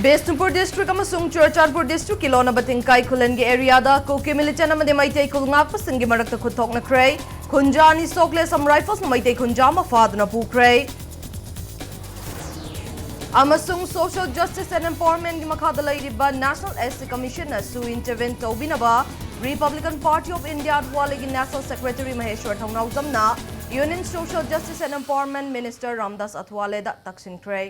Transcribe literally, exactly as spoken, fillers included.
Bishnupur district ꯑꯃꯁꯨꯡ ꯆꯨꯔꯆꯥꯟꯄꯨꯔ ꯗꯤꯁꯇ꯭ꯔꯤꯛꯀꯤ ꯂꯣꯟꯅꯕ ꯇꯤꯡꯀꯥꯏ ꯈꯨꯂꯟꯒꯤ ꯑꯦꯔꯤꯌꯥꯗ ꯀꯨꯀꯤ ꯃꯤꯂꯤꯇꯦꯟ ꯑꯃꯗꯤ ꯃꯩꯇꯩ ꯈꯨꯜ ꯉꯥꯛꯄꯁꯤꯡꯒꯤ ꯃꯔꯛꯇ ꯈꯨꯠ ꯊꯣꯛꯅꯈ꯭ꯔꯦ꯫ ꯈꯨꯟꯖꯥ ꯑꯅꯤ ꯁꯣꯛꯂꯦ, ꯑꯁꯥꯝ ꯔꯥꯏꯐꯜꯁꯅ ꯃꯩꯇꯩ ꯈꯨꯟꯖꯥ ꯑꯃ ꯐꯥꯗꯨꯅ ꯄꯨꯈ꯭ꯔꯦ꯫ ꯑꯃꯁꯨꯡ Social Justice and Empowermentꯀꯤ ꯃꯈꯥꯗ ꯂꯩꯔꯤꯕ National S T Commissionꯅ sue intervene ꯇꯧꯕꯤꯅꯕ Republican Party of India ꯑꯊꯋꯥꯂꯦꯒꯤ National Secretary ꯃꯍꯦꯁ꯭ꯋꯔ ꯊꯧꯅꯥꯎꯖꯝꯅ Union Social Justice and Empowerment Minister Ramdas ꯑꯊꯋꯥꯂꯦꯗ ꯇꯛꯁꯤꯟꯈ꯭ꯔꯦ꯫